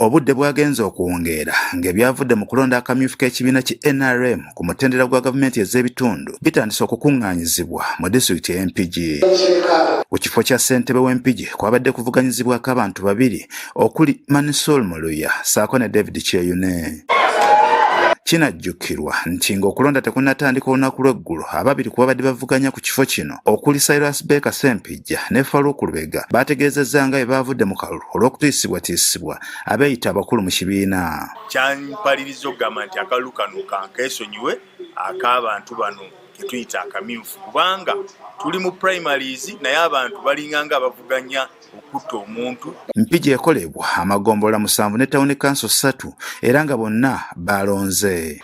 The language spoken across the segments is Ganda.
Obudde bwagenze okuwungeera ng'ebyavudde mu kulonda akamyufu k'ekibiina ki NRM ku mutendera gwa gavumenti ez'ebitundu bitandise okukuŋŋaanyizibwa mu disitulikiti ey'e Mpigi. Ku kifo kya ssentebe w'e Mpigi kwabadde kuvuganyizibwako abantu babiri okuli Mansoor Muluya ssaako ne David Kyeyune. Kinajjukirwa nti ng'okulonda tekunnatandika olunaku lw'eggulo ababiri ku babadde bavuganya ku kifo kino okuli Cyrus Baker Ssempijja ne Farouk Lubega baategeezezza nga bwe baavudde mu kalulu olw'okutiisibwatiisibwa abeeyita abakulu mu kibiina. Kyampaliriza okugamba nti akalulu kano kankeesonyiwe ak'abantu bano ketuyita akamyufu kubanga tuli mu primaries naye abantu balinganga abavuganya okutta omuntu. Mpigi ekolebwa amagombolola 7 ne tawuni kanso 3 era nga bonna balonze.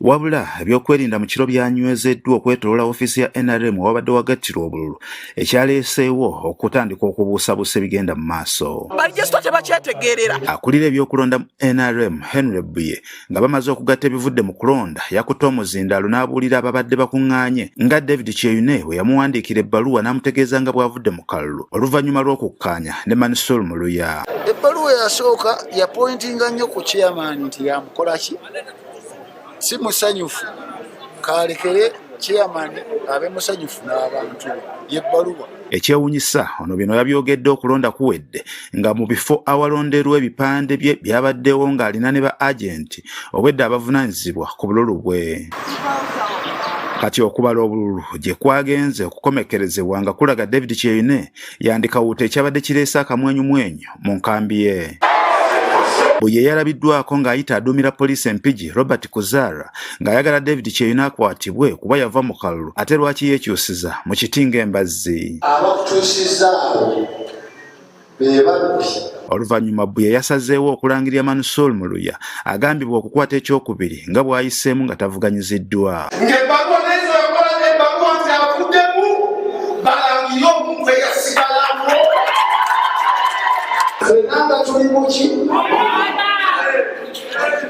Wabula ebyokwerinda mu kiro byanywezeddwa okwetoloola ofiisi ya NRM awabadde wagattirwa obululu ekyaleeseewo okutandika okubuusabuusa ebigenda mu maaso. Balijesito tebakyetegeerera. Akulira ebyokulonda mu NRM Henry Buye nga bamaze okugatta ebivudde mu kulonda yakutte omuzindaalo n'abuulira ababadde bakuŋŋaanye nga David Kyeyune bwe yamuwandiikira ebbaluwa n'amutegeeza nga bw'avudde mu kalulu oluvannyuma lw'okukkaanya ne Mansoor Muluya. Ebbaluwa eyasooka yapointinga nnyo ku chairman nti yamukola ki, si musanyufu, kalekere chairman abe musanyufu n'abantu be, y'ebbaluwa. Ekyewunyisa ono bino yabyogedde okulonda kuwedde nga mu bifo awalonderwa ebipande bye byabaddewo ng'alina ne ba agenti obwedda abavunaanyizibwa ku bululu bwe. Kati okubala obululu gye kwagenze okukomekkerezebwa nga kulaga David Kyeyune yandikawuuta ekyabadde kireese akamwenyumwenyu mu nkambi ye. Bwe yalabiddwako ng'ayita aduumira poliisi e Mpigi Robert Kuzara ng'ayagala David Kyeyune akwatibwe kuba yava mu kalulu ate lwaki yeekyusiza mu kiti ng'embazzi. Abakutuusizaawo be babbi. Oluvannyuma Bbuye yasazeewo okulangirira Mansoor Muluya agambibwa okukwata ekyokubiri nga bw'ayiseemu nga tavuganyiziddwa. Ng'ebbaluwa naye yakola ebbaluwa nti avuddemu balangirire omuntu eyasigalawo. Ffenna nga tuli mu ki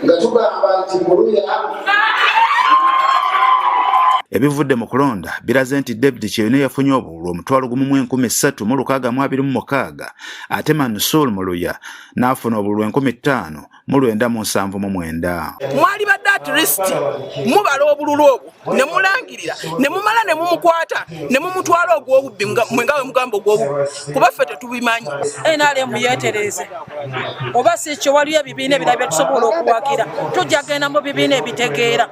nga tugamba nti Muluya. Ebivudde mu kulonda biraze nti David Kyeyune yafunye obululu 13,326 ate Mansoor Muluya n'afuna obululu 5,979. Mwali badde at least mubala obululu obwo ne mulangirira ne mumala ne mumukwata ne mumutwala ogw'obubbi mwe nga bwe mugamba ogw'obubbi kuba ffe tetubimanyi. NRM yeetereeze oba si kyo waliyo ebibiina ebirala bye tusobola okuwagira, tujja genda mu bibiina ebitegeera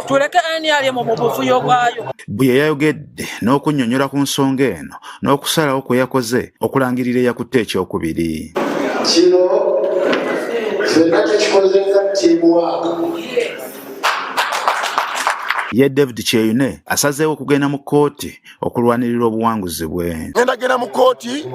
tuleke NRM mu buvuyo bwayo. Bwe yayogedde n'okunnyonnyola ku nsonga eno n'okusalawo kwe yakoze okulangirira eyakutte ekyokubiri. Kino ffenna tukikoze nga ttiimu waaka. Ye David Kyeyune asazeewo okugenda mu kkooti okulwanirira obuwanguzi bwe. Ngenda genda mu kkooti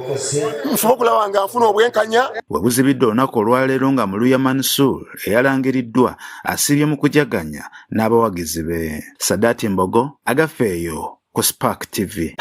nfube okulaba nga nfuna obwenkanya. We buzibidde olunaku olwaleero nga Muluya Mansoor eyalangiriddwa asiibye mu kujaganya n'abawagizi be. Sadat Mbogo, Agafeeyo ku Spark TV.